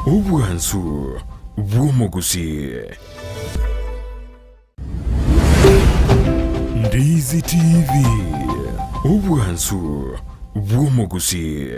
Obwansu bw'omogusii. Ndizi TV, obwansu bw'omogusii.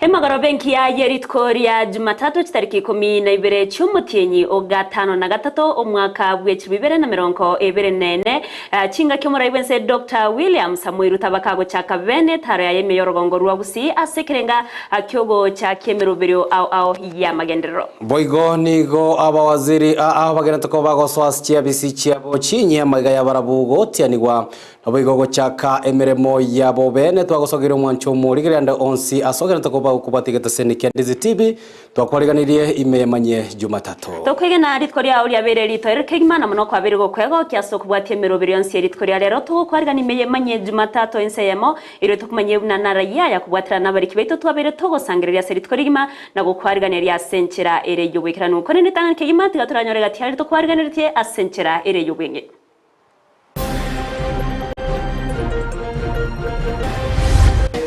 Emagoroba enkiya ye rituko ria Jumatatu chitariki 12 chi'omotienyi o gatano na gatato omwaka bwe 2024, chingaki omorai bw'ense Doctor William Samoei Ruto bakagochaka bene etaro yaye ime y'orogongo rwa Gusii ase ekerenga ki'ogochakia emeroberio ao ao y'amagenderero. Boigo nigo abawaziri aa bagenderete koba bagosoa ase chiabisi chiabo chinyia amaiga y'abarabwo gotianigwa. Naboigo gochaka emeremo yabo bene twagosogeria omwancho omorigereria ande onsi ase ogenderete koba gokobwatia egeteseni kia Ndizi TV Twakwariganirie ime emanyie Jumatatu. Tokwegena rituko riao riabeire ritoereru kegima, na mono kwabeire gokwegokia ase okobwatia emeroberi yonsi ye rituko ria rero. Togokwarigania ime y'emanyie Jumatatu ense eyemo, erio tokomanyie buna narayia aya kobwaterana nabariki baito twabeire togosangereria ase rituko rigima na gokwariganeria ase enchera ere y'oboikeranu. Korende ritang'ani kegima tiga toranyore gati aria tokwariganeretie ase enchera ere y'obweng'e.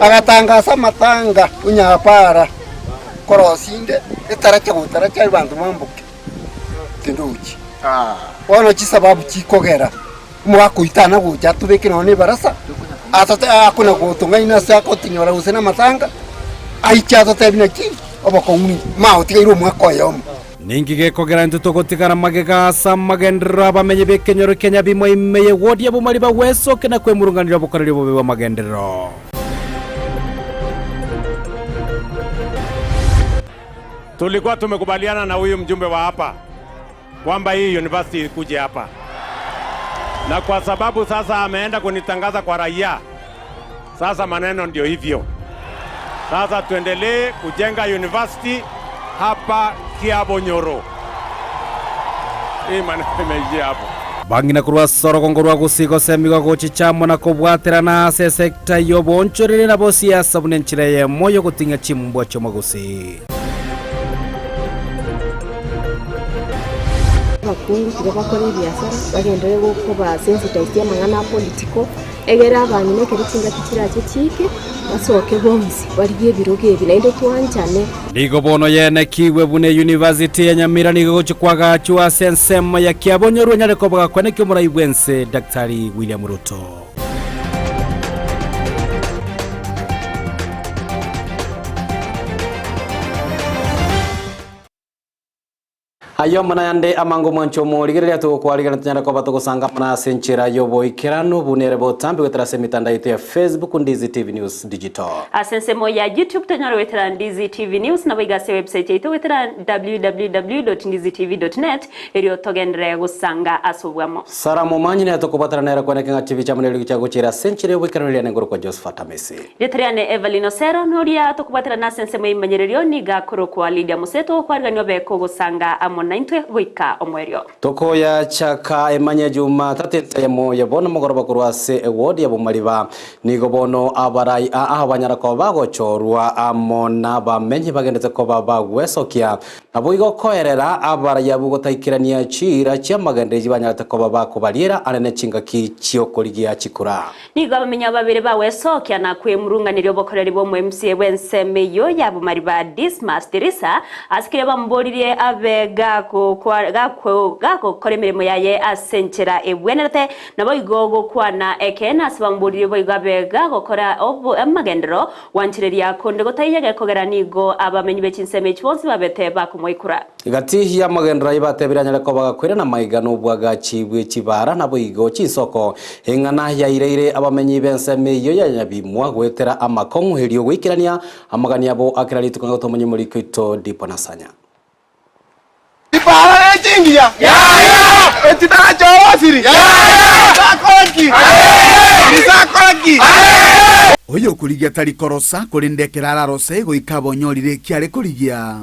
Agatangasa amatanga onyapara korosia inde etaracha gotaracha abanto bamboke tindochi. Bono chisababu chikogera omogaka oyio tana gocha atobeke nonya na ebarasa atote akona gotong'aina ase agotinyora gose na amatanga aiche atotebie naki obokong'u magotigaire omwaka oyomo. Ninki gekogera intwe togotigara magega ase amagenderero abamenyi b'ekenyoro kia Nyabimwa ime y'ewodi ya Bomari bagwesokia na kwemurunganera obokoreri obobe bw'amagenderero? Tulikuwa tumekubaliana na huyu mjumbe wa hapa kwamba hii university ikuje hapa, na kwa sababu sasa ameenda kunitangaza kwa raia, sasa maneno ndio hivyo. Sasa tuendelee kujenga university hapa Kiabonyoro. Hii maneno imeishia hapo. Bang'ina korwa ase orogongo rwa Gusii gosemigwa gochicha amo na kobwaterana ase esekta y'oboonchoreria na bosiasa buna enchera eyemo y'ogoting'ia chimbwa chi'omogusii. Abakungu tiga bakore ebiasara, bagenderere gokoba sensitized amang'ana a political, egere abang'ina ekero chingaki chirache chiike, basoke bonsi barigie ebirogo ebi naende twanchane. Nigo bono yenekigwe buna eyunivasiti ya Nyamira nigo egochia koagachwa ase ensemo ya Kiabonyoru enyare koba gakwaneki omorai bw'ense Daktari William Ruto. Ayio amo nayande amange omwancho omorigereria togokwarigana tonyare koba togosangamana ase enchera y'oboikeranu buna ere botambe goetera ase emetandao yaito ya Facebook Ndizi TV News Digital. Ase ensemo ya YouTube tonyare goetera Ndizi TV News naboigo ase ewebsite yaito goetera www.ndizitv.net erio togenderere gosanga ase obwamo. Sarah Momanyi nere tokobwatana nere kweneke ng'a chibicha amo neriogi chia gochiera ase enchera y'oboikeranu eria nengoro kwa Josephat Amisi. Rieta riane Evelyn Osero, noria tokobwaterana ase ensemo y'ebimanyererio nigo akorokwa Lydia Museto, okwarigania obe kogosanga amo naintwe goika omoerio. Tokoyachaka emanye Jumatatu ensemo ya bono mogoroba korwa ase eward ya Bomariba. Nigo bono abarai aa banyara koba bagochorwa amo nabamenyi bagendete koba bagwesokia. Naboigo koerera abarai abwo gotaikerania chiira chi'amagendereri banyarete koba bakobariera are ne chingaki chi'okorigia chikura. Nigo abamenyi aba babere bagwesokia na kwemurunganeria obokoreri bw'omo-MCA bw'ensemo eyio ya Bomariba Dismas Tirisa ase keria bamoboririe abe gakokora emeremo yaye ase enchera ebwenerete naboigo gokwana ekeene ase bamoboririe boigo abe gagokora amagenderero gwanchereria konde gotaiyo gekogera nigo abamenyi be chinsemo echi bonsi babete bakomoegena. komoikura. Gati y'amagenderero ayio batebire anyare koba agakwera namaiga nobwagachi bwe chibara, naboigo chinsoko eng'ana yaireire abamenyi b'ensemo eyio ya Nyabimwa goetera amakong'u erio goikerania amagani abo a kera rituko ng'a tomonye omoriko oito Dipo Nasanya. Chipara ne chingiya? Yaya! Echitaracha obosiri? Yaya! Isakora ki? Isakora ki? Oyokorigia tari korosa, korende ekero ararose goika abonyorire eki are korigia.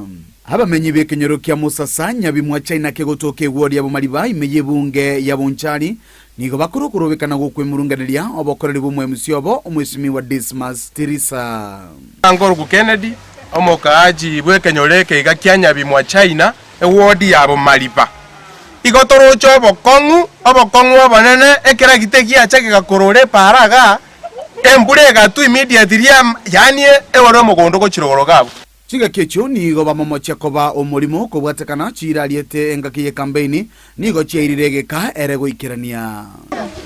Abamenyi b'ekenyoro kia Musasa, Nyabimwa, China kegotoka egwori ya Bomariba ime y'ebunge ya Bonchari, nigo bakora okorobekana gw'okwemurunganeria obokoreri bw'omoemusi obo Omweshimiwa Dismas Tirisa. Nkoruku Kennedy, omokaachi bw'ekenyoro eke iga kia Nyabimwa China, ewodi ya Bomariba. Igo toroche obokong'u, obokong'u obonene, ekeragita egiacha gegakorora epaara igaa, embura egatwa immediately yaani ewore omogondo gochia rogoro iga abwo. Chingaki echio nigo bamomochia koba omorimo kobwatekana chirariete engaki y'ekambeini, nigo chiairire egeka ere goikerania.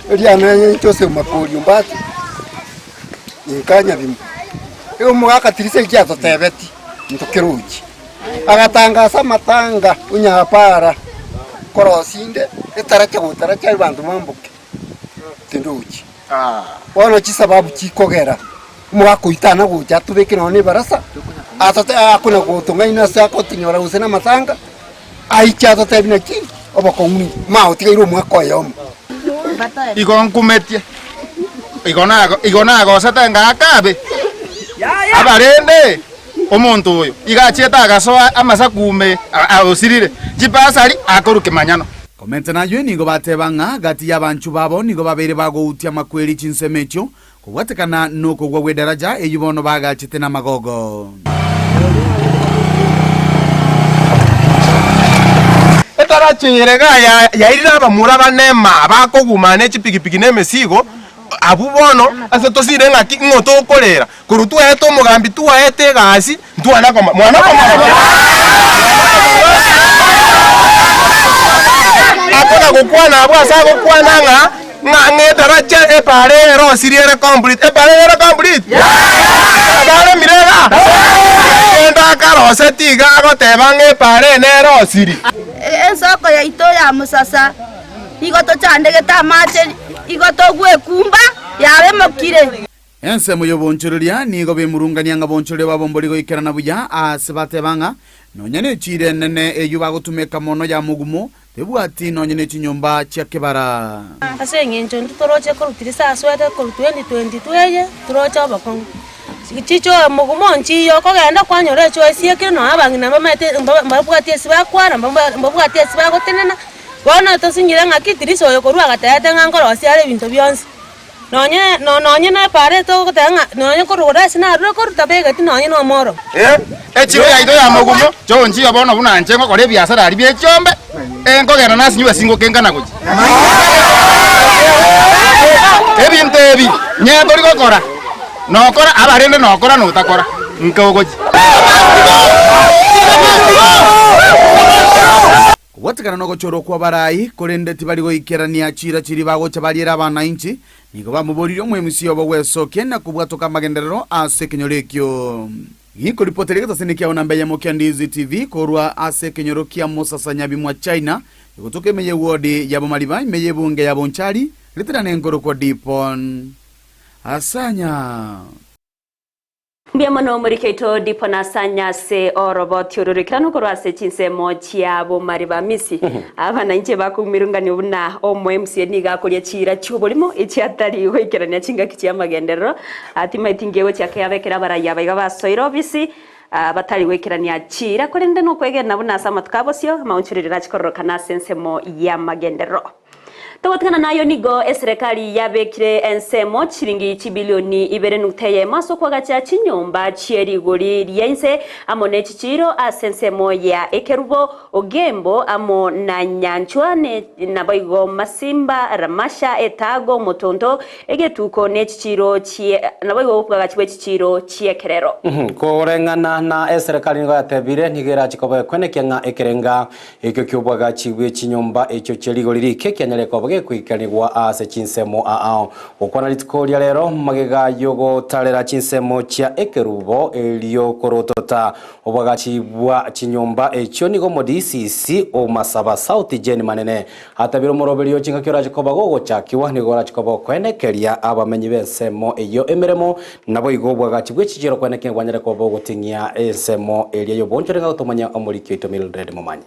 Eriana Joseph Makori Ombati, inka Nyabimo. Igo omogaka Tirisa ekio atotebeti ntokerochi. Agatangasa amatanga onyapara korosia inde etaracha gotaracha abanto bamboke tindochi. Bono chisababu chikogera omogaka oyio tana gocha atobeke nonya na ebarasa atote akona gotong'aina ase agotinyora gose na amatanga aiche atotebi naki obokong'u ninki magotigaire omwaka oyomo. Igo nkumetie, igo nago igo nagosete ng'akabe, abarende omonto oyo iga achiete agasoa amasaku ime osirire chibasari akorwa kemanyano. Komenta nayio nigo bateba ng'a gati y'abanchwa babo nigo babeire bagoutia amakweri chinsemo echio, kobwatekana nokogwa gw'edaraja eyio bono bagachete namagogo. Etarachinyire iga yairire abamura bane maa bakogumana ne chipigipigi na emesigo, abwo bono ase tosire ng'aki ng'o tokorera, korwa twaete omogambi twaete egasi ntwana koma mwana koma Akona gokwana abwo ase agokwana ng'a ng'a ng'a edaracha epara eye erosirie ere complete, epara eye ere complete? Baremire igaa? Kende akaroseti iga agoteba ng'a epara eye nerosiri. Ensoko yaito ya mosasa nigo tochandegete amache, igo togwekumba yaremokire. Ensemo y'obonchoreria nigo bemurungania ng'a bonchoreria babo mbori goikerana buya, aase bateba ng'a nonya nechiira enene eyio bagotumeka mono ya mogumo, tebwati nonya ne chinyomba chia kebara. Ase eng'encho intwe toroche korwa tirisa aswete korwa 2022 eye, toroche obokong'u. Chichoe mogumo nchiiyo okogenda kwanyora echoe esiekire nonya abang'ina mbamaete mbabwati ase bakwara, mbabwati ase bagotenena, bono tosinyire ng'aki tirisa oyo korwa agatebete ng'a nkorosia are ebinto bionsi. Nonye nonye nepara togoteba ng'a nonye korwa ase narure korwa tabegeti nonye na omoro. Echiro yaito ya mogumo, chonchiyo bono buna inche ngokora ebiasara aria bie chiombe, enkogenda nasinywe singokenkana gochia. Ebinto ebi nye tori gokora, nokora abarende nokora notakora, nka ogochia. Kobwatekana nogochorwa kw'abarai, korende tibari goikerania chiira chiria bagocha bariere abanainchi, nigo bamoboririe omoemisia obo bw'esokia na kobwatoka amagenderero ase ekenyoro ekio. Ginkoripoteria egetasini kiao namba eyemo kia Ndizi TV korwa ase ekenyoro kia Musasa Nyabimwa China, egotoka ime y'ewodi ya Bomariba ime y'ebunge ya Bonchari, ritirane nkorokwa Dipon Asanya. Mbuya mono omoriki oito Dipo Nasanya ase oroboti oro roikeranu korwa ase chinsemo chia bomari ba Misiri. Aba nainche bakomirungania buna omo MCA nigo akoria chiira chi'oborimo echi atari goikerania chingaki chi'amagenderero. Timaeti ngiye gochia keaba ekero abarai aba iga basoire obisi batari goikerania chiira korende nokwegena buna ase amatuko abosio amaonchorerio nache kororokana ase ensemo y'amagenderero. Togotigana nayo nigo eserekari yabekire ensemo chiringi chibilioni ibere nukta eyemo ase okoagacha chinyomba chie rigori ria inse amo ne chichiiro ase ensemo ya Ekerubo, Ogembo amo na Nyanchwa naboigo Masimba, Ramasha, Etago, Motonto, Egetuko ne chichiiro chie naboigo okoagacha gwe chichiiro chi'ekerero. Koreng'ana na eserekari nigo yatebire nigo erache koba ekwenekia ng'a ekerenga Ekio ki'oboagachi bwe chinyomba echio chie rigori rike kianyare koba gekoikanigwa ase chinsemo ao. Gokwana rituko ria rero magega yogotarera chinsemo chia ekerubo erio korotota obwagachi bwa chinyomba echio nigo omo DCC o Masaba South Jane Manene atabire omoroberio chingaki orache koba gogochakiwa nigo orache koba okoenekeria abamenyi b'ensemo eyio emeremo naboigo obwagachi bwe chichiro koenekia bwanyare koba bogoting'ia ensemo eria y'obonchore ng'a gotomanya omoriki oito Mildred Momanyi.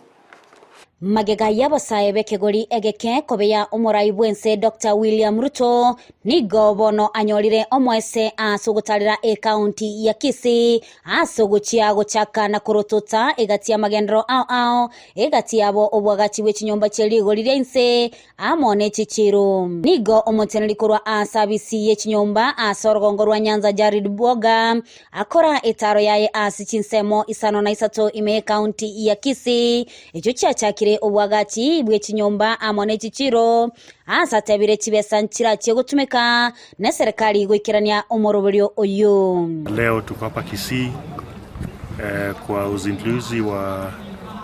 Magega y'abasae b'ekegori egeke kobeya omorai bw'ense Doctor William Ruto nigo bono anyorire omoese ase ogotarera ekaunti ya Kisii ase ogochia gochaka na korotota egati y'amagenderero ao ao egati yabo obwagachi bwe chinyomba chie rigori ria inse amo ne chichiiro. Nigo omoteneneri korwa ase abisi ye chinyomba ase orogongo rwa Nyanza Jared Bwoga akora etaaro yaye ase chinsemo isano na isato ime y'ekaunti ya Kisii, echio chiachakire obwagachi bwe chinyomba amo ne chichiiro, aase atebire chibesa nchirachie gotumeka neserikali goikerania omoroberio oyio. Leo tuko hapa Kisii eh, kwa uzinduzi wa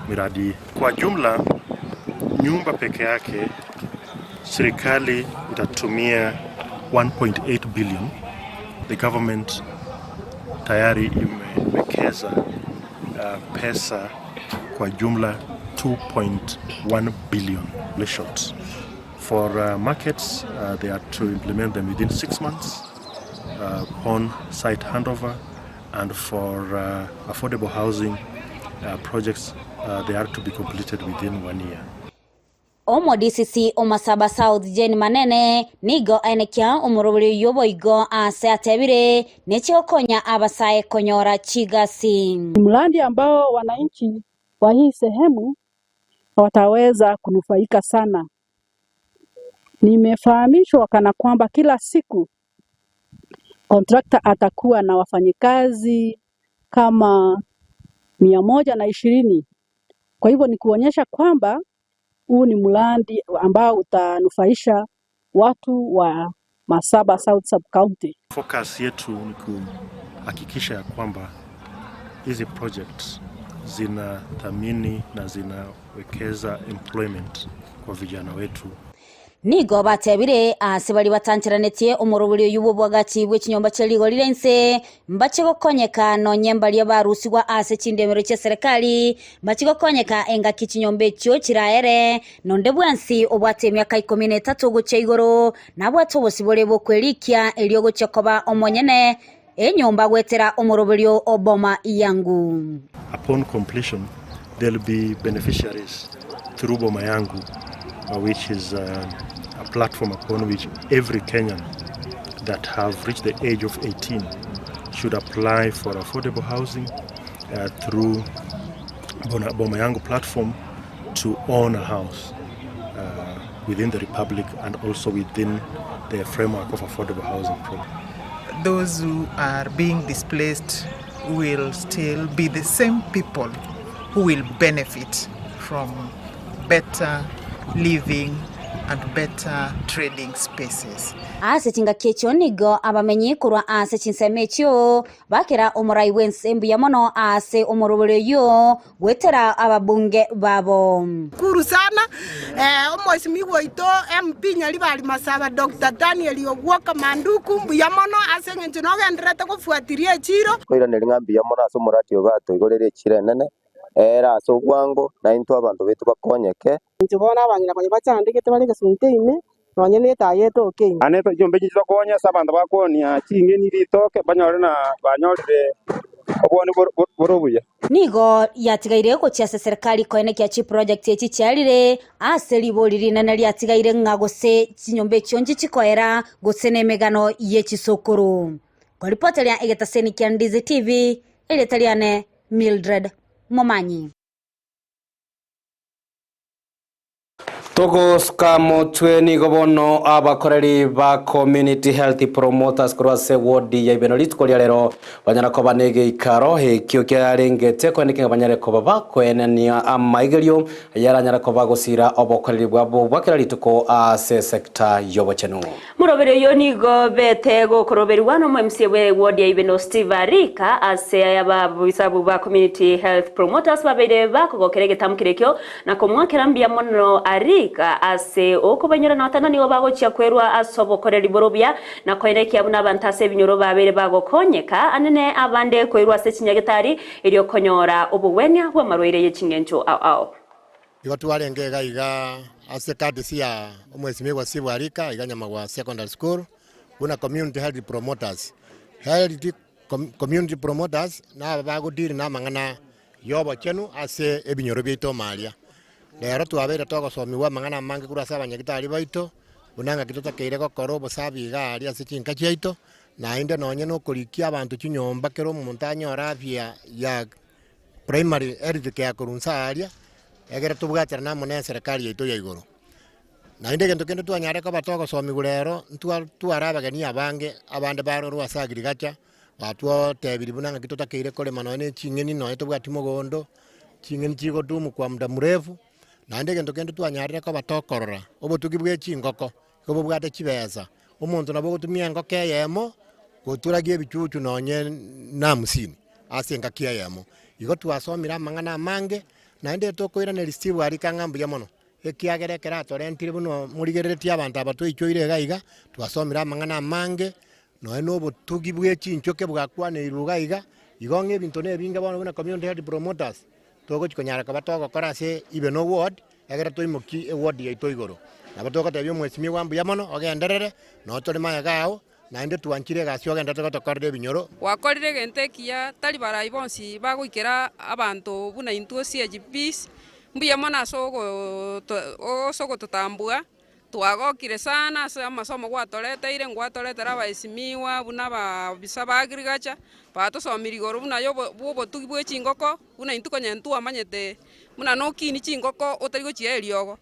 miradi. Kwa jumla nyumba peke yake serikali itatumia 1.8 billion. The government tayari imewekeza pesa kwa jumla 2.1 billion shots. For markets, they are to implement them within 6 months upon site handover, and for affordable housing projects, they are to be completed within 1 year. Omo DCC o Masaba South Jane Manene nigo aenekia omoroberio oyio boigo ase atebire nechigokonya abasae konyora chigasi. Ni mradi ambao wananchi wa hii sehemu wataweza kunufaika sana. Nimefahamishwa kana kwamba kila siku kontrakta atakuwa na wafanyikazi kama 120. Kwa hivyo ni kuonyesha kwamba huu ni mradi ambao utanufaisha watu wa Masaba South Sub County. Focus yetu ni kuhakikisha ya kwamba hizi projects zinathamini na zinawekeza employment kwa vijana wetu. Nigo batebire ase bari batancheranetie omorobori oyu bw'obwagachi bw'echinyomba chia rigori ria inse mbache gokonyeka nonye mbaria barusigwa ase chindemero chia serikali mbache gokonyeka engaki chinyomba echio chiraere nonde bwansi obwate emiaka 13 gochia igoro nabwate obosibore bokwerikia erio gochia koba omonyene enyomba gwetera omoroberio oboma yangu. Upon completion there will be beneficiaries through Boma Yangu, which is a platform upon which every Kenyan that have reached the age of 18 should apply for affordable housing through Boma Yangu platform to own a house within the Republic and also within the framework of affordable housing program. Those who are being displaced will still be the same people who will benefit from better living and better trading spaces. Ase chingaki echio nigo abamenyi korwa ase chinsemo echio bakera omorai bw'ense mbuya mono ase omorobori oyio gwetera ababunge babo. Kuru sana omwesimigwa oito MP Nyaribari Masaba Dr. Daniel Ogwoka Manduku mbuya mono ase eng'encho nogenderete gofuatiria echiro. Koiraneri ng'a mbuya mono ase omorati oyo batoigorere echiro enene era ase obwango naintwe abanto betu bakonyeke. Inche bono abang'ina baria bachandegete bare gesunte ime nonye na etaya etoke ime. Ane chombe chichi tokonya ase abanto bakonia ching'eni ritoke banyore na banyorire obwoni boro obuya. Nigo yatigaire gochia ase serikali koenekia chiproject echi chiarire ase ribori rinene riatigaire ng'a gose chinyomba echio nchichikoera gose na emegano ye chisokoro. Koripoteria egetaseni kia Ndizi TV erieta riane Mildred Momanyi. Togosuka motwe nigo bono abakoreri ba community health promoters korwa ase ward ya Ibeno rituko ria rero banyara koba negeikaro ekio kiarengete koeneke banyare koba bakoenania amaigerio yaranyara koba gosira obokoreri bwabo bwa kera rituko ase sector y'obochenu. Murobere oyo nigo bete gokoroberwa no MC we ward ya Ibeno Steve Arika ase ababisabu ba community health promoters babeire bakogokera egetamukire ekio na komwakera mbuya mono Arika. Arika ase okobainyora na gotana nigo bagochia kwerwa ase obokoreri bore obuya na koenekia buna abanto ase ebinyoro babeire bagokonyeka anene abande koirwa ase chinyagetari erio konyora obogwenia bw'amarwaire ye chingencho ao ao. Igo twarenge iga iga ase courtesy ya omwesimigwa Steve Arika iga Nyamagwa Secondary School buna community health promoters. Health community promoters naba bagodeal na amang'ana y'obochenu ase ebinyoro biaito ime aria. Rero twabeire togosomigwa amang'ana amange korwa ase abanyagitari baito, buna ng'aki totakeire gokora obosabi iga aria ase chinka chiaito, naende nonye na okorikia abanto chinyomba kera omonto anyore afya ya primary health care korwa inse aria, egere tobwaterane amo na eserekari yaito ya igoro. Naende egento kende twanyare koba togosomigwa rero, ntwa tware abageni abange, abande barorwa ase agriculture, Batwotebirie buna ng'aki totakeire korema nonya ne ching'eni nonya tobwati mogondo, ching'eni chigodumu kwa muda mrefu, naende egento kende twanyarire koba tokorora, obotugi bwa echingoko, igo bobwate chibesa, omonto nabo ogotumia engoko eyemo, goturagia ebichuchu nonye na hamsini ase engaki eyemo. Igo twasomire amang'ana amange, naende tokoiraneria Steve Arika ng'a mbuya mono, ekiagera ekero atorentire buna morigereretie abanto aba twaichoire iga iga, twasomire amang'ana amange, Nonya nobotugi bwe chinchoke bwakwaneirwe iga iga, igo ng'a ebinto nebinge bono buna community health promoters, togochi konyara koba togokora ase even oward, egere toimokie eward yaito igoro. Nabo togotebia omwesimigwa mbuya mono, ogenderere, noo tore magega ao, naende twanchire egasi ogendererete gotokorera ebinyoro. Gwakorire egento ekiya, tari barai bonsi bagoikera abanto buna intwe CHPs, mbuya mono ase ogototambua. Twagokire sana ase amasomo gwatoreteire, ngwatoretera abaesimigwa buna abaofisa ba agriculture, batosomirie igoro buna ya bwa obotugi bwe chingoko, buna intwe konya ntwamanyete buna nokinia chingoko otari gochia eriogo.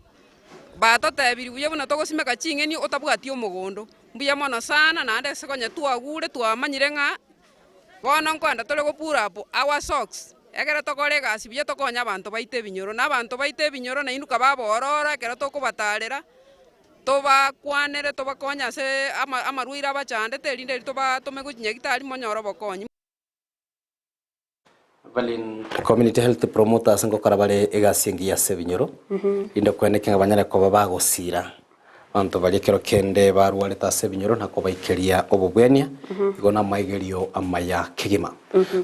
Batotebirie buya buna togosimeka ching'eni otabwati omogondo, mbuya mono sana naende ase konya twagure twamanyire ng'a Bono nkoenda tore go pull up our socks, ekero tokore egasi buya tokonye abanto baito ebinyoro, na abanto baito ebinyoro nainwe kabe abororo ekero tokobatarera, tobakwanere tobakonye ase ama amarwaire abachandete erinde eri tobatome gochia nyagetari monyore obokonyi. Evelyn, Community Health Promoters ngokora bare egasi engiya ase ebinyoro, rinde kweneki ng'a banyare koba bagosira Abanto baria ekero kende barwarete ase ebinyoro na kobaikeria obobwenia, igo namaigerio amaya kegima.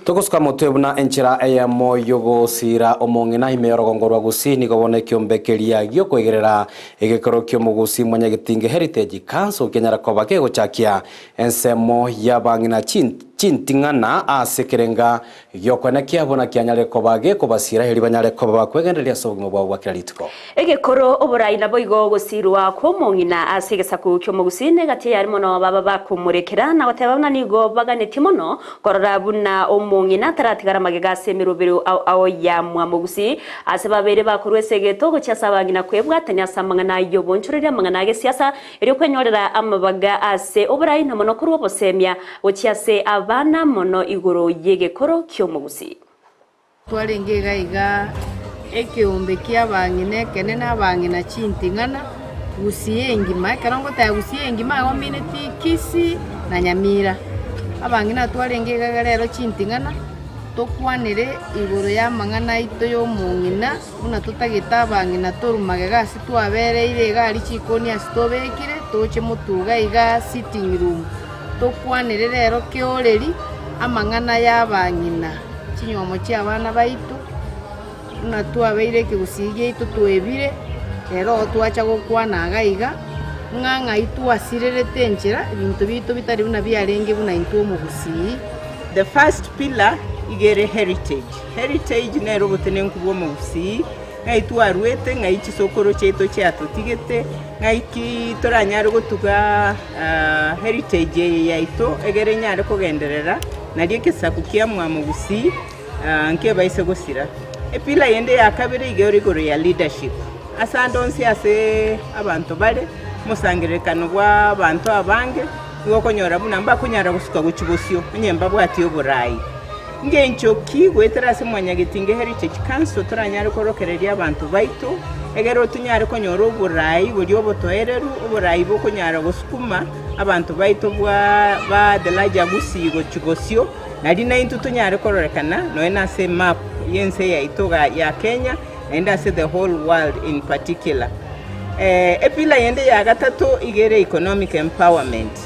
Togosuka motwe buna enchera eyemo y'ogosiira omong'ina ime y'orogongo rwa Gusii nigo bono ekiombe keria gi'okoigerera egekoro ki'omogusii Mwanyagetinge Heritage Council kianyara koba kegochakia ensemo y'abang'ina chinting'ana ase ekerenga Gi'okwenekia buna kianyare koba gekobasiira erio banyare koba bakwegendereria ase obogima bwabo bwa kera rituko. Egekoro oborai naboigo ogosiirwa kw'omong'ina ase egesaku ki'omogusii negati eyare mono baba bakomorekera na goteba buna nigo baganetie mono korora buna omong'ina taratigara magega ase emerobero ao ao ya mwamogusii ase babeire bakorwa esegeto gochia ase abang'ina kwebwatania ase amang'ana y'obonchoreria amang'ana agesiasa Erio kwenyorera amabaga ase oborai na mono korwa obosemia gochia ase abana mono igoro y'egekoro ki'omogusii. Twarenge iga iga ekeombe ki'abang'ina ekenene, abang'ina chinting'ana, Gusii engima. Ekero ngoteba Gusii engima igo mineti Kisii na Nyamira. Abang'ina twarenge iga iga rero chinting'ana, tokwanere igoro y'amang'ana aito y'omong'ina. Buna totagete abang'ina torwe magega ase twabereire iga aria chikoni ase tobekire, toche motuga iga sitting room, tokwanere rero keoreri amang'ana y'abang'ina, chinywomo chi'abana baito, buna twabeire ekegusii giaito twebire, rero igo twacha gokwana iga iga, ng'a ng'ai twasirerete enchera, ebinto biaito bitari buna biarenge buna intwe omogusii. The first pillar iga ere heritage. Heritage nere obotenenku bw'omogusii, ng'ai twarwete, ng'ai chisokoro chiaito chiatotigete, ng'ai ki toranyare gotuga heritage eye yaito egere enyare kogenderera nario egesaku kia mwamogusii nkebaise gosira. Epillar yende ya kabere iga ere igoro ya leadership. Ase ande onsi ase abanto bare, omosangererekano bwa abanto abange, nigo okonyora buna mbakonyara gosuka gochia bosio onye mbabwati oborai. Ngencho ki goetera ase Mwanyagetinge Heritage Council toranyare korokereria abanto baito, egere otonyare konyora oborai boria obotoereru, oborai bokonyara gosukuma abanto baito bwa ba the larger Gusii gochia bosio, nario naintwe tonyare kororekana nonya nase emap y'ense yaito ya Kenya, naende ase the whole world in particular. Epillar yende ya gatato iga ere economic empowerment.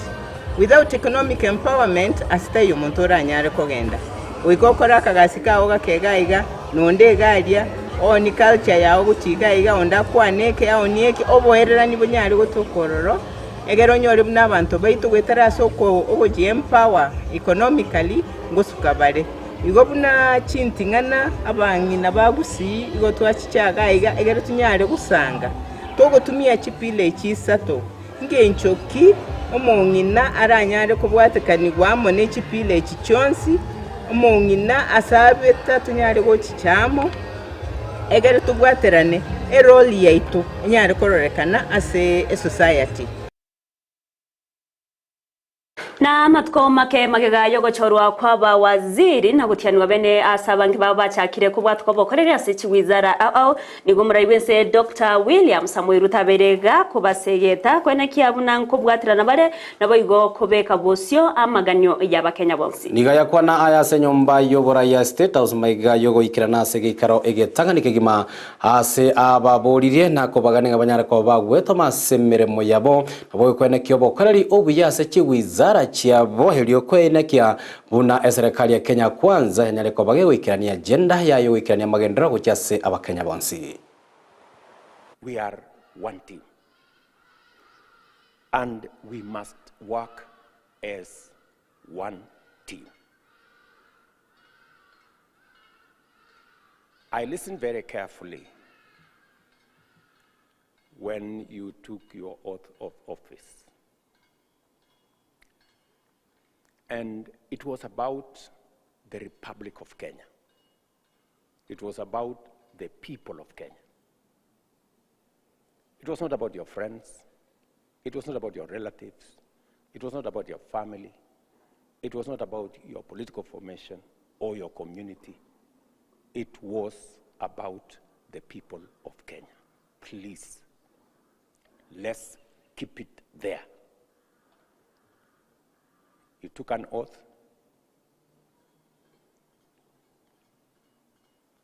Without economic empowerment ase taiyo omonto oranyare kogenda. Goika okore akagasi kao gake iga iga, na onde iga aria, ooni culture yao gochia iga iga, onde akwane eke aonie eke, oboererani bonyare gotoka ororo, egere onyore buna abanto baito goetera ase oko ogochi empower economically ngosuka bare. Igo buna chinting'ana abang'ina ba Gusii igo twachicha iga iga egere tonyare gosanga togotumia chipila echi isato. Ngencho ki omong'ina aranyare kobwatekanigwa amo ne chipila echi chionsi, omong'ina ase abete tonyare gochicha amo, egere tobwaterane erole yaito enyare kororekana ase esociety. Na amatuko make magega y'ogochorwa kw'abawaziri na gotianigwa bene ase abange babo bachakire kobwatoka obokoreri ase chiwizara ao ao, nigo omorai bw'ense Doctor William Samoei Ruto abeire gakobasegeta koenekia buna nkobwaterana bare naboigo kobeka bosio amaganio y'Abakenya bonsi. Nigo ayakwana aya ase enyomba y'oborai ya State House maiga y'ogoikerana ase egeikaro egetang'ani kegima Aase ababoririe na kobagania ng'a banyare koba bagwetoma ase emeremo yabo, nabo gokoenekia obokoreri obuya ase chiwizara chiabo, erio koenekia buna eserekari ya Kenya Kwanza yanyare koba gegoikerania agenda yaye yogoikerania amagenderero gochia ase Abakenya bonsi. We are one team and we must work as one team. I listened very carefully when you took your oath of office. And it was about the Republic of Kenya. It was about the people of Kenya. It was not about your friends. It was not about your relatives. It was not about your family. It was not about your political formation or your community. It was about the people of Kenya. Please, let's keep it there. You took an oath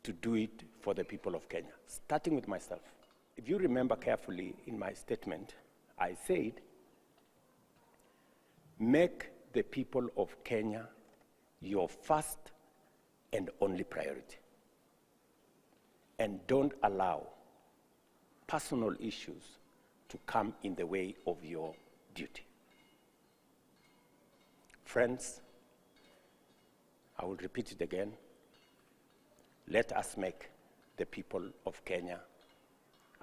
to do it for the people of Kenya, starting with myself. If you remember carefully in my statement, I said, make the people of Kenya your first and only priority. And don't allow personal issues to come in the way of your duty. Friends, I will repeat it again. Let us make the people of Kenya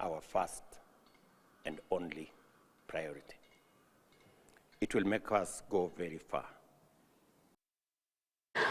our first and only priority. It will make us go very far.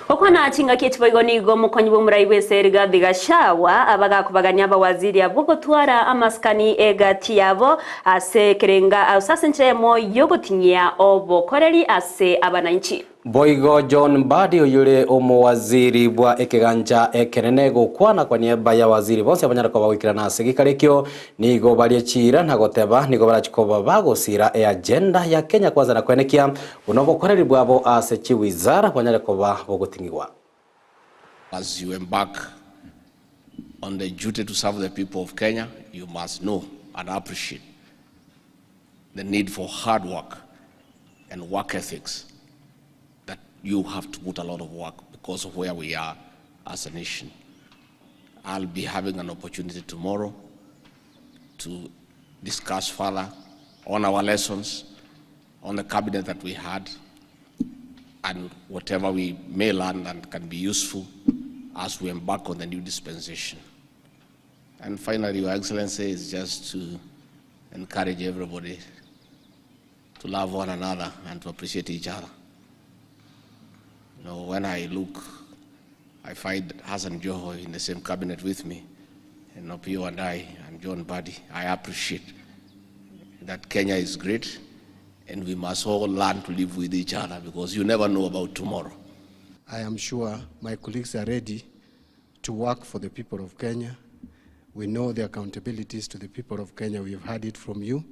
Gokwana chingaki echi boigo nigo omokonyi bw'omorai bw'ense Rigathi Gachagua abagakobagania abawaziri abwo gotwara amasikani egati yabo ase ekerenga ase enchera eyemo y'ogotinyia obokoreri ase abananchi. Boigo John Mbadi oyore omowaziri bwa ekegancha ekenene gokwana kwa niaba y'abawaziri bonsi abanyare koba goikerana ase geikaro ekio nigo barie chiira na goteba nigo barachi koba bagosira eagenda ya Kenya Kwanza na koenekia buna obokoreri bwabo ase chiwizara bwanyare koba bogoting'igwa. As you embark on the duty to serve the people of Kenya, you must know and appreciate the need for hard work and work ethics, that you have to put a lot of work because of where we are as a nation. I'll be having an opportunity tomorrow to discuss further on our lessons, on the cabinet that we had, and whatever we may learn and can be useful as we embark on the new dispensation. And finally, Your Excellency, is just to encourage everybody to love one another and to appreciate each other. When I look, I find Hassan Joho in the same cabinet with me, and Opiyo and I, and John Mbadi. I appreciate that Kenya is great, and we must all learn to live with each other because you never know about tomorrow. I am sure my colleagues are ready to work for the people of Kenya. We know the accountabilities to the people of Kenya. We have heard it from you,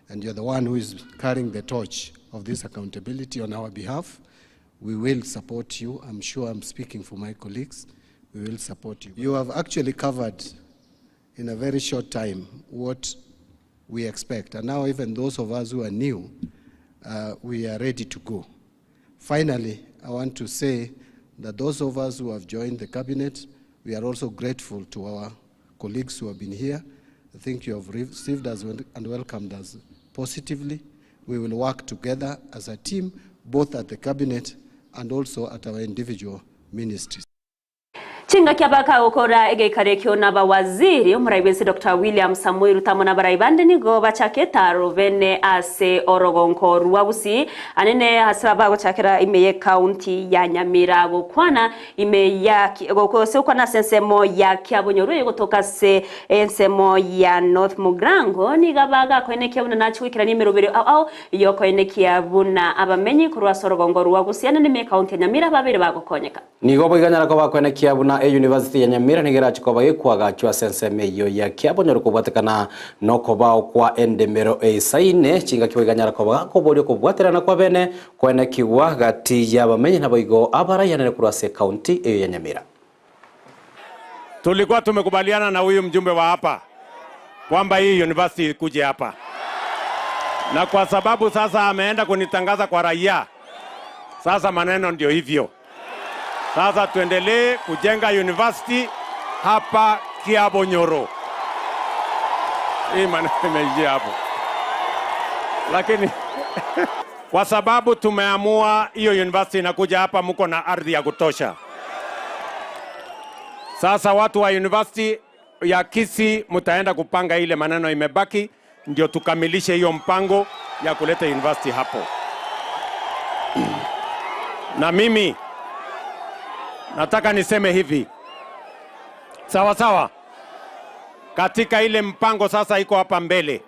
and you're the one who is carrying the torch of this accountability on our behalf. We will support you. I'm sure I'm speaking for my colleagues. We will support you. You have actually covered in a very short time what we expect. And now even those of us who are new, we are ready to go. Finally, I want to say that those of us who have joined the cabinet, we are also grateful to our colleagues who have been here. I think you have received us and welcomed us positively. We will work together as a team, both at the cabinet and also at our individual ministries. Chingaki abakagokora egeikaro ekio na abawaziri, omorai bwense Dr William Samoei Ruto amo nabarai bande nigo bachake etaro bene ase orogonko rwa Gusii anene ase bagochakera ime y'ecounty ya Nyamira gokwana ime ya gose gokwana ase ensemo ya Kiabonyoru egotoka ase ensemo ya North Mugirango nigo bagakoenekia buna nachi goikerania emeroberi ao ao yokoenekia buna abamenyi korwa ase orogongo rwa Gusii anene ime y'ecounty ya Nyamira babere bagokonyeka. Nigo boiganyara koba kwenekia buna eyunivasiti ya Nyamira nigo erache koba gekwagachwa ase ensemo eyio ya Kiabonyoru kobwatekana nokobao kwa endemero eisaine chingaki boiganyara koba gakoboria okobwaterana kwa bene kwenekigwa gati y'abamenyi naboigo abaraianere korwa ase ekaunti eyio ya Nyamira. Tulikuwa tumekubaliana na huyu mjumbe wa hapa kwamba hii university ikuje hapa, na kwa sababu sasa ameenda kunitangaza kwa raia, sasa maneno ndio hivyo. Sasa tuendelee kujenga university hapa Kiabonyoru. Hii maneno imeishia hapo, lakini kwa sababu tumeamua hiyo university inakuja hapa, mko na ardhi ya kutosha. Sasa watu wa university ya Kisii mtaenda kupanga ile maneno imebaki, ndio tukamilishe hiyo mpango ya kuleta university hapo. Na mimi nataka niseme hivi, sawa sawa, katika ile mpango sasa iko hapa mbele,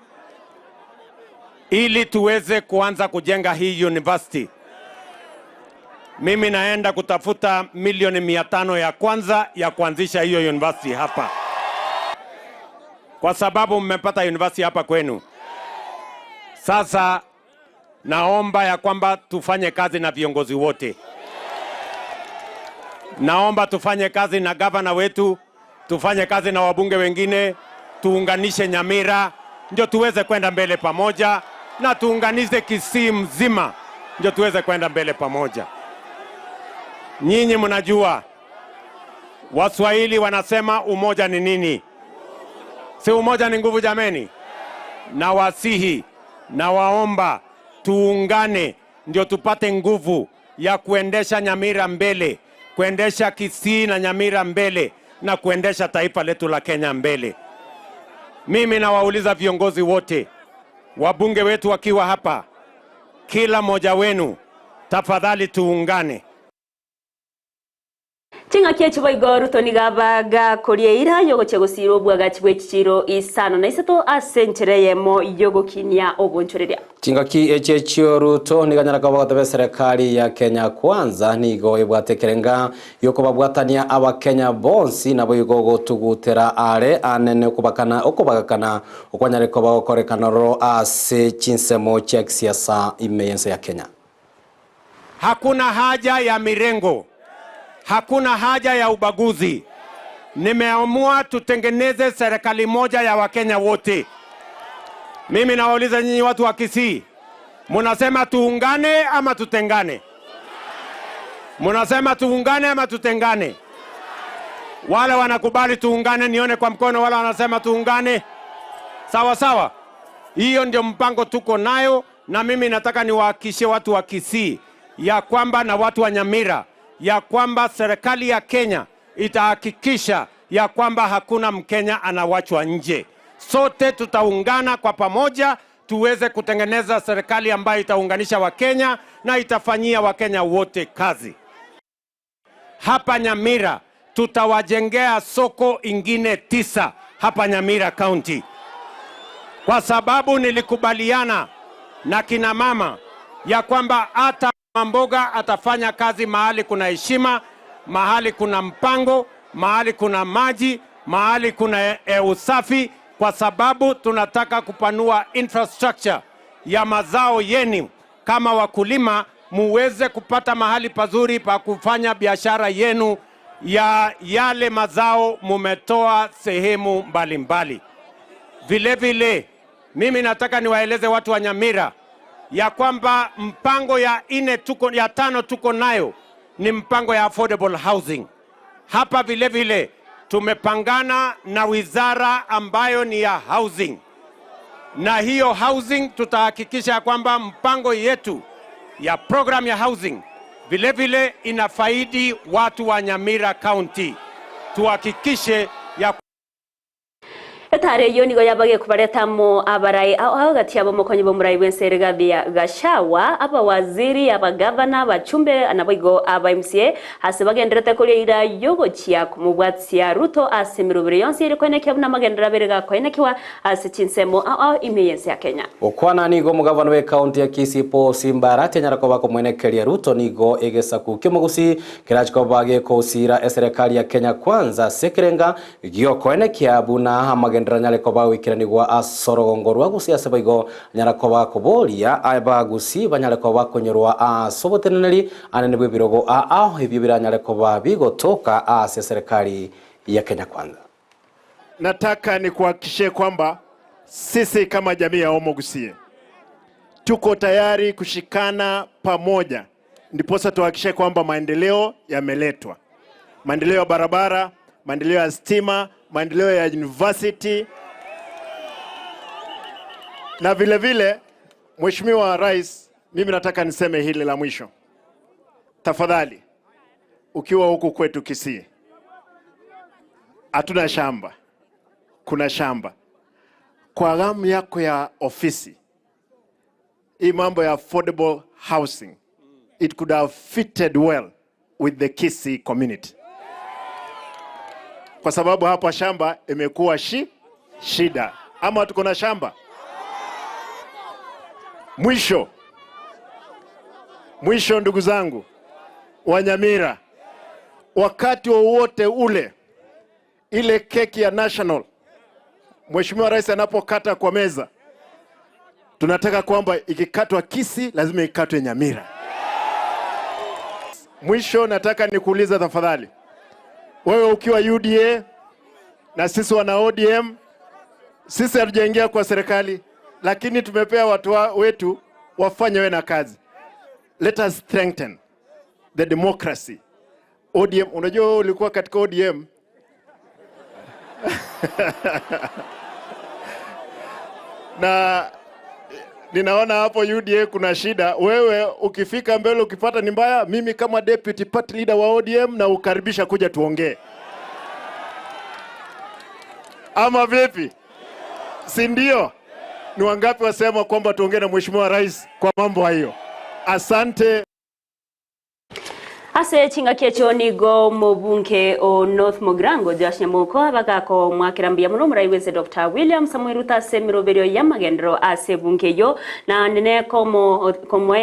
ili tuweze kuanza kujenga hii university, mimi naenda kutafuta milioni 500 ya kwanza ya kuanzisha hiyo university hapa, kwa sababu mmepata university hapa kwenu. Sasa naomba ya kwamba tufanye kazi na viongozi wote. Naomba tufanye kazi na gavana wetu, tufanye kazi na wabunge wengine, tuunganishe Nyamira ndio tuweze kwenda mbele pamoja, na tuunganishe Kisii mzima ndio tuweze kwenda mbele pamoja. Nyinyi mnajua Waswahili wanasema umoja ni nini? Si umoja ni nguvu jameni? Na wasihi na waomba tuungane ndio tupate nguvu ya kuendesha Nyamira mbele, kuendesha Kisii na Nyamira mbele, na kuendesha taifa letu la Kenya mbele. Mimi nawauliza viongozi wote, wabunge wetu wakiwa hapa, kila mmoja wenu tafadhali tuungane. Ching'aki echi boigo Ruto nigo abagakoria eira yogochia gosira obwagachi bwe chichiro isano na isato ase enchera eyemo yogokinia obonchoreria. Chingaki echi echio Ruto nigo anyara koba goteba eserekari ya Kenya Kwanza nigo ebwate ekerenga yokobabwatania abakenya bonsi nabo igo gotugutera are anene okobakana okobagakana okwanyare koba gokorekana ororo ase chinsemo chia kisiasa ime yense ya Kenya. Hakuna haja ya mirengo, hakuna haja ya ubaguzi. Nimeamua tutengeneze serikali moja ya Wakenya wote. Mimi nawauliza nyinyi watu wa Kisii, munasema tuungane ama tutengane? Munasema tuungane ama tutengane? Wale wanakubali tuungane nione kwa mkono, wale wanasema tuungane. Sawa sawa. Hiyo ndio mpango tuko nayo, na mimi nataka niwahakikishie watu wa Kisii ya kwamba na watu wa Nyamira ya kwamba serikali ya Kenya itahakikisha ya kwamba hakuna Mkenya anawachwa nje. Sote tutaungana kwa pamoja tuweze kutengeneza serikali ambayo itaunganisha Wakenya na itafanyia Wakenya wote kazi. Hapa Nyamira tutawajengea soko ingine 9 hapa Nyamira County, kwa sababu nilikubaliana na kina mama ya kwamba hata mboga atafanya kazi mahali kuna heshima, mahali kuna mpango, mahali kuna maji, mahali kuna usafi, kwa sababu tunataka kupanua infrastructure ya mazao yenu kama wakulima, muweze kupata mahali pazuri pa kufanya biashara yenu ya yale mazao mumetoa sehemu mbalimbali. Vile vile Mimi nataka niwaeleze watu wa Nyamira ya kwamba mpango ya ine tuko, ya tano tuko nayo ni mpango ya affordable housing. Hapa vile vile tumepangana na wizara ambayo ni ya housing, na hiyo housing tutahakikisha kwamba mpango yetu ya program ya housing vile vile inafaidi watu wa Nyamira County. Tuhakikishe ya Etare eyio nigo yabage kobareta amo abarai ao ao gati yabo omokonyi bw'omorai bw'ense ere Gathia Gachagua, abawaziri, abagavana, abachumbe naboigo aba MCA ase bagenderete koria eira y'ogochia komobwatia Ruto ase emerobero yonsi ere koenekia buna amagenderero abere gakoenekiwa ase chinsemo ao ao ime y'ense ya Kenya. Gokwana nigo omogavana bw'ecounty ya Kisii Paul Simba Arati anyare koba akomwenekeria Ruto nigo egesaku ki'omogusi kerache koba gekousiira eserekari ya Kenya Kwanza ase ekerenga Giokoenekia buna amagenderero anyare koba agoikeranigwa ase orogongo rwa Gusii ase boigo anyare koba akoboria Abagusii banyare koba bakonyorwa ase oboteneneri anene bw'ebirogo aao ebio biranyare koba bigotoka ase eserekari ya Kenya Kwanza. Nataka nikuhakikishie kwamba sisi kama jamii ya Omogusie tuko tayari kushikana pamoja, ndiposa tuhakikishe kwamba maendeleo yameletwa, maendeleo ya barabara, maendeleo ya stima, maendeleo ya university na vile vile, Mheshimiwa Rais, mimi nataka niseme hili la mwisho. Tafadhali, ukiwa huku kwetu Kisii, hatuna shamba, kuna shamba. Kwa ghamu yako ya ofisi, hii mambo ya affordable housing, it could have fitted well with the Kisii community, kwa sababu hapa shamba imekuwa shi shida, ama tuko na shamba. Mwisho mwisho, ndugu zangu Wanyamira, wakati wowote ule ile keki ya national Mheshimiwa Rais anapokata kwa meza, tunataka kwamba ikikatwa Kisii lazima ikatwe Nyamira. Mwisho nataka nikuuliza tafadhali, wewe ukiwa UDA na sisi wana ODM, sisi hatujaingia kwa serikali, lakini tumepea watu wetu wafanye we na kazi. Let us strengthen the democracy. ODM, unajua wewe ulikuwa katika ODM na ninaona hapo UDA kuna shida. Wewe ukifika mbele ukipata ni mbaya, mimi kama deputy party leader wa ODM na ukaribisha kuja tuongee, ama vipi? Si ndio? Ni wangapi wasema kwamba tuongee na Mheshimiwa Rais kwa mambo hayo? Asante. Ase chingaki echio nigo omobunge o North Mugirango Joash Nyamoko bagakomwakera mbuya mono omorai bwense Doctor William Samoei Ruto ase emeroberio y'amagenderero ase ebunge eyio na nene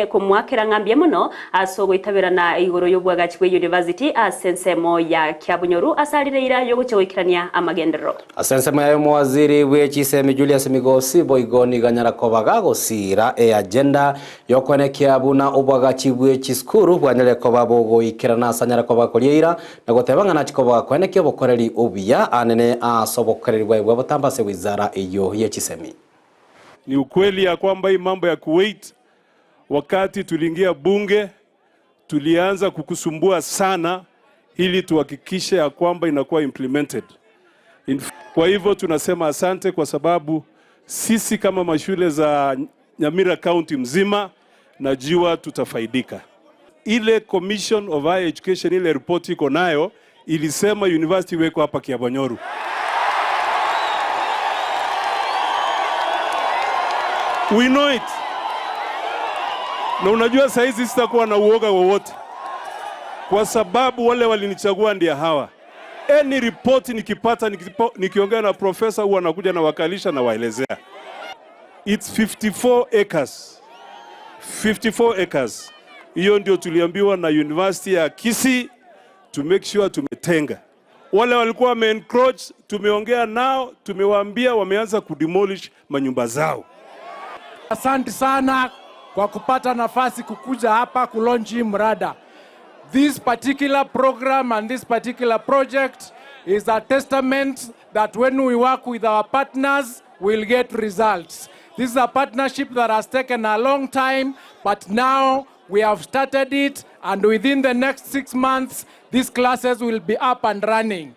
komwakera ng'a mbuya mono ase ogoitaberana igoro y'obwagachi bwe university ase ensemo ya Kiabonyoru ase arire eira y'ogochia goikerania amagenderero. Ase ensemo yaye omowaziri bwe chisemi Julius Migosi boigo nigo anyara koba gagosiira eagenda Y'okoenekia buna obwagachi bwe chisukuru bwanyare koba bogoikerana ase anyare koba koria eira, na goteba ng'a nachi koba koenekia obokoreri obuya anene ase obokoreri bwaye bwa botambe ase wizara eyio ye chisemi. Ni ukweli ya kwamba hii mambo ya Kuwait, wakati tuliingia bunge tulianza kukusumbua sana ili tuhakikishe ya kwamba inakuwa implemented. Kwa hivyo tunasema asante kwa sababu sisi kama mashule za Nyamira County mzima najua tutafaidika. Ile Commission of Higher Education ile report iko nayo ilisema university iwekwe hapa Kiabonyoru. We know it. Na unajua saizi sitakuwa na uoga wowote kwa sababu wale walinichagua ndia hawa. Any report nikipata, nikiongea na professor huwa anakuja na wakalisha na waelezea. It's 54 acres. 54 acres. Hiyo ndio tuliambiwa na University ya Kisii to make sure tumetenga. Wale walikuwa wame encroach, tumeongea nao, tumewaambia wameanza kudemolish manyumba zao. Asante sana kwa kupata nafasi kukuja hapa kulaunch hii mrada. This particular program and this particular project is a testament that when we work with our partners, we'll get results. This is a partnership that has taken a long time, but now we have started it, and within the next 6 months, these classes will be up and running.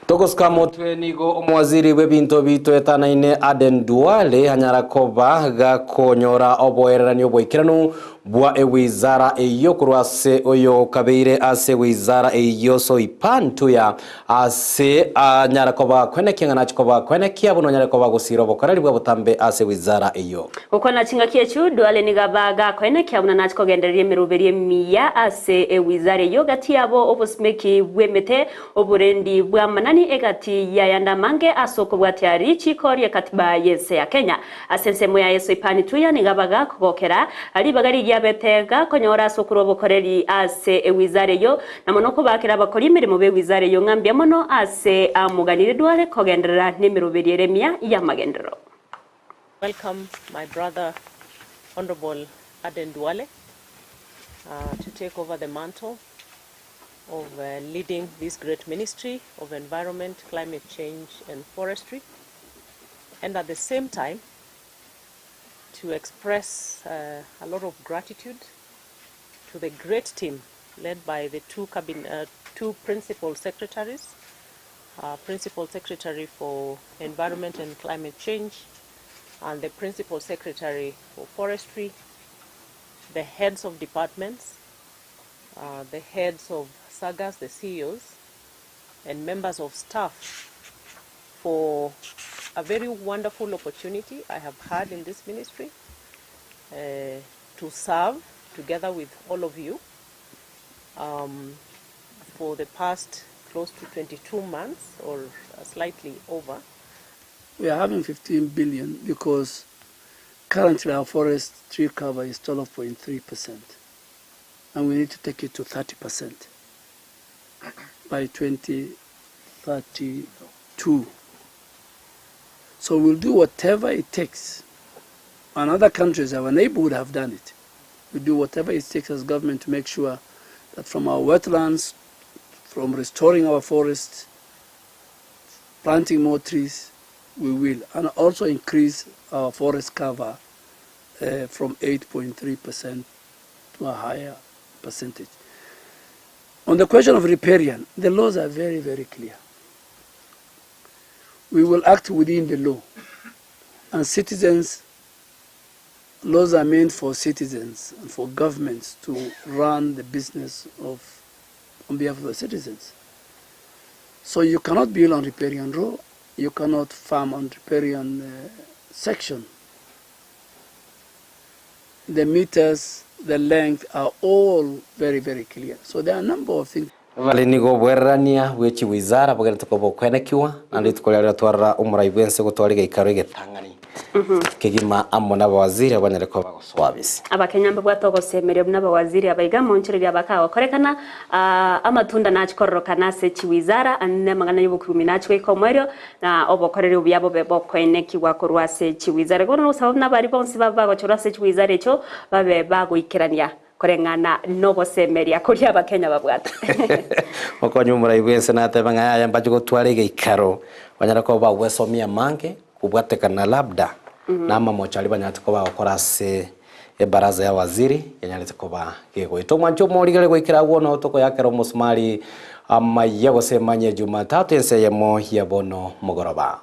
Togosika motwe nigo omowaziri bw'ebinto bitoetanaine Aden Duale anyara koba gakonyora oboererani oboikeranu bwa ewizara eyio korwa ase oyo okabeire ase ewizara eyio Soipan Tuya ase anyara koba kwenekia ng'a nachi koba kwenekia buna onyare koba gosira obokoreri bwa botambe ase ewizara eyio. Gokwana chingaki echio, Duale nigo aba gakoenekia buna nachi kogendereria emeroberi emiya ase ewizara eyio gati yabo obosimeki bw'emete Oborendi bw'amanani egati y'ayande amange ase okobwatia richiiko ri'ekatiba y'ense ya Kenya. Ase ensemo ya Yeso Ipani Tuya nigo abaga kogokera ribaga rigiya abete gakonyora ase okorua obokoreri ase ewizara eyio, na mono kobaakera abakori emeremo b'ewizara eyio ng'a mbuya mono ase amoganirie Duale kogenderera nemeroberio ere emiya y'amagenderero. Welcome my brother Honourable Aden Duale to take over the mantle of leading this great ministry of environment, climate change and forestry, and at the same time to express a lot of gratitude to the great team led by the two cabin, two principal secretaries, Principal Secretary for Environment and Climate Change and the Principal Secretary for Forestry, the heads of departments, the heads of sagas, the CEOs, and members of staff for a very wonderful opportunity I have had in this ministry to serve together with all of you for the past close to 22 months or slightly over. We are having 15 billion because currently our forest tree cover is 12.3%, and we need to take it to 30% by 2032. So we'll do whatever it takes. And other countries, our neighborhood, have done it. We do whatever it takes as government to make sure that from our wetlands, from restoring our forests, planting more trees, we will. And also increase our forest cover from 8.3% to a higher percentage. On the question of riparian, the laws are very, very clear. We will act within the law. And citizens, laws are meant for citizens and for governments to run the business of on behalf of the citizens. So you cannot build on riparian road, you cannot farm on riparian section. The meters, the length are all very, very clear. So there are a number of things. Bari nigo obwererania bwe chiwizara bogerete koba okwenekiwa, naende rituko riaria riratwarora omorai bw'ense gotwara egeikaro egetang'ani kegima amo nabawaziri abanyare koba bagosoa abisi. Abakenya mbabwate ogosemeria buna abawaziri aba iga monchereria abakagokorekana amatunda nachie kororokana ase chiwizara ande amang'ana y'obokurumi nachie goika omoerio na obokoreri obuya bobe bokoenekigwa korwa ase chiwizara. Igo bono nogosaba buna abaria bonsi babe bagochorwa ase chiwizara echio babe bagoikerania Koreng'ana nogosemeria koria Abakenya babwate. Mokonye omorai bw'ense natebe ng'a yaya mbache gotwara egeikaro banyare koba bagwesomia amange kobwatekana labda na amamocho aria banyarete koba bagokora ase ebaraza ya waziri yanyarete koba gegoeta. Omwancho omorigere goikera agwo noo tokoyakera omosumari amaiya gose emanye Jumatatu ense eyemo ya bono mogoroba.